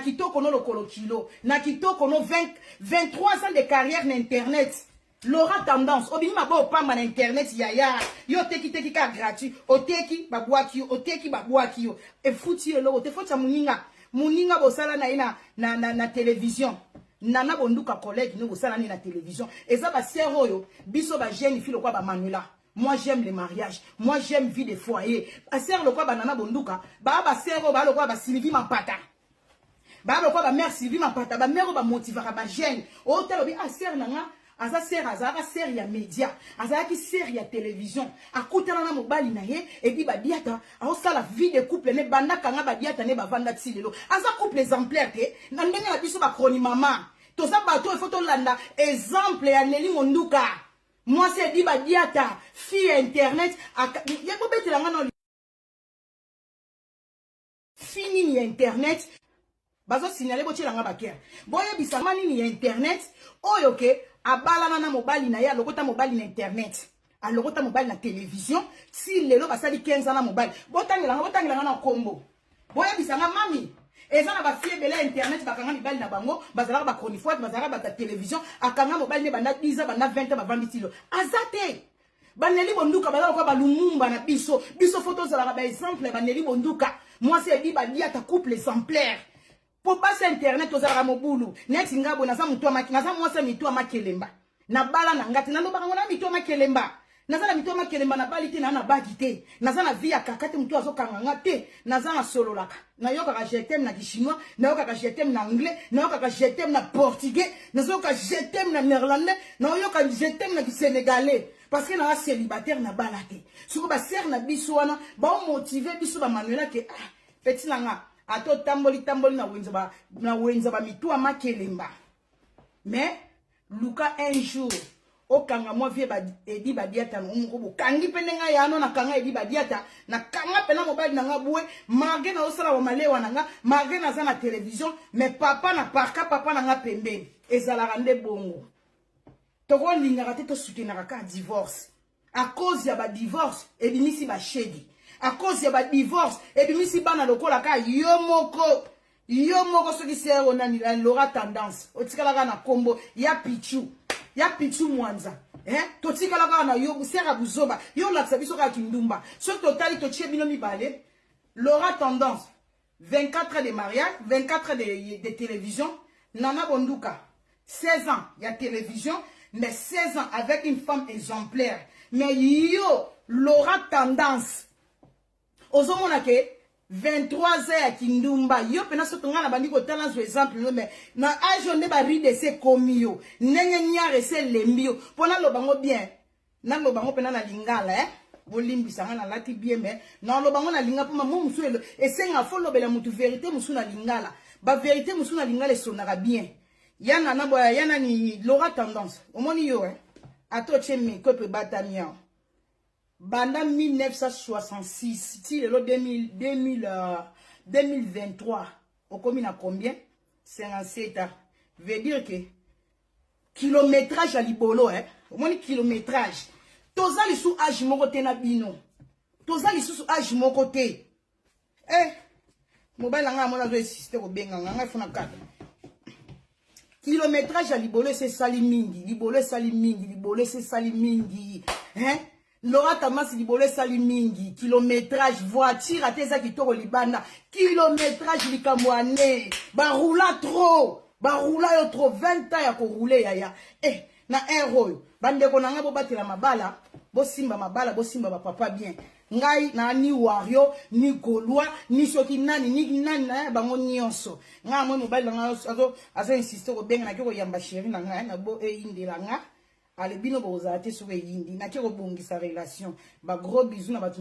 kitoko no lokolo kilo na kitoko no 20, 23 ans de carrière na internet. Laura Tendance obimi maboko pamba na internet yaya, yo oteki teki ka gratuit, oteki babwaki yo, oteki babwaki yo, efuti yo eloko te, foti ya moninga moninga bosala na ye na, na, na, na television. Nana Bonduka collègue no bosala ni na télévision, eza ba sœur oyo biso ba jeune fille lokwa ba Manuela. Moi, j'aime le mariage, moi, j'aime vie de foyer. Ba sœur lokwa ba Nana Bonduka, ba ba sœur oyo ba lokwa ba Sylvie Mampata, ba lokwa ba mère Sylvie Mampata, ba mère oyo ba motivaka ba jeune. Otala obi ah sœur nanga aza sœur, azalaka sœur ya média, azalaki sœur ya télévision, akutana na mobali na ye ebi badiata, aosala vie de couple ne banda kanga badiata ne bavanda ti lelo, aza couple exemplaire te na ndenge na biso. Bakroni mama toza bato oyo faut tolanda exemple ya Neli Monduka, mwasi edi badiata, fille ya internet. Ye bobetela nga na fille nini ya internet bazosignaler, botielanga bakere, boyebisanga nini ya internet oyo ke abalana na mobali na ye, alokota mobali na internet, alokota mobali na télévision, ti lelo basali 15 ans na mobali. Botangelanga, botangelanga na nkombo, boyebisanga mami. Eza na bafille ebele ya internet bakanga mibali na bango, bazalaka bachronifoite, bazalaka bato ya télévision, akanga mobali ne banda 10 ans, banda 20 ans, bavandi tilo aza te. Baneli Bonduka baza lokola balumumba na biso. Biso faut tozalaka baexemple ya baneli Bonduka, mwasi ebi badiata, couple exemplaire. Mpo basi ya internet tozalaka mobulu neti nga boye. Naza motu, naza mwasi ya mitu ya makelemba, nabala na nga te. Nalobaka ngo na mitu ya makelemba, naza na mitu ya makelemba, nabali te, naa na bagi te, naza na vie ya kaka te, motu azokanga nga te. Naza nasololaka, nayokaka je t'aime na kichinois, nayokaka je t'aime na anglais, nayokaka je t'aime na portugais, nazoyoka je t'aime na néerlandais, nayoka je t'aime na kisénégalais, parce que naza célibataire, nabala te. Soki basere na biso wana baomotiver biso, bamanuela ke ah, petit na nga, ata otamboli tamboli na wenza ba, na wenza bamitu ya makelemba, mais luka un jour okanga mwa vie edi badiata na moko bokangi mpe ndenge ya ano. Nakanga edi badiata, nakanga mpena mobali na nga bwe, malgré nazosala bamalewa na nga, malgré naza na télévision, mais papa na parka, papa na nga pembeni. Ezalaka nde bongo, tokolingaka te, tosutenaka kaka divorce. À cause ya badivorce ebimisi bashegi, à cause ya badivorce ebimisi bana lokola kaka yo moko, yo moko. Soki sero nani, Laura Tendance, otikalaka na nkombo ya Pichu, ya Pichu Mwanza, eh? Totikala kaka na yo sera buzoba, yo olakisa biso kaka kindumba. Soki totali, totie bino mibale, Laura Tendance 24 ans de mariage, 24 ans de télévision, Nana Bonduka 16 ans ya télévision, mais 16 ans avec une femme exemplaire. Mais yo Laura Tendance, ozomona ke 23 ans ya kindumba. Yo mpena soki ngai na bandi kotala, zwa exemple no, mais na age oyo nde barides ese ekomi yo, ndenge niare ese elembi yo. Mpo naloba ngo bien, naloba ngo mpena na lingala, eh? Bolimbisa nga, nalati bien, mais naloba ngo na lingala mpo mamo mosu esenga faut lobela motu vérité mosu na lingala. Bavérité mosu na lingala esonaka bien. Ya nana boya, ya nani, Laura Tendance, omoni yo, eh? Ata otie micro mpe ebatami awa banda 1966 ti lelo 2000, 2000, 2023, okomi na combien? 57 ans. Veut dire que kilométrage ya libolo, eh? Omoni kilométrage, toza lisusu age moko te na bino, toza lisusu age moko te, eh. Mobali na ngai amoni azo insister kobenga nga, ngai funa kaka kilométrage ya libolo esi esali mingi, libolo esali mingi, libolo esi esali mingi, hein? Laura Tamasi, libolo esali mingi kilométrage. Voiture ate eza kitoko libanda, kilométrage likambo ane barula trop, barula yo trop, 20 ans ya korouler yaya, eh. Na heure oyo, bandeko na ngai, bobatela mabala, bosimba mabala, bosimba bapapa bien. Ngai na ni wario, ni gaulois, ni soki nani ni nani na bango nyonso. Ngai amoi mobali na ngai azo insister kobenga, nake koyamba chéri na ngai na bo eyindela nga. Ale bino bokozala te soki eyindi, nake kobongisa relation. Bagros bisous na bato.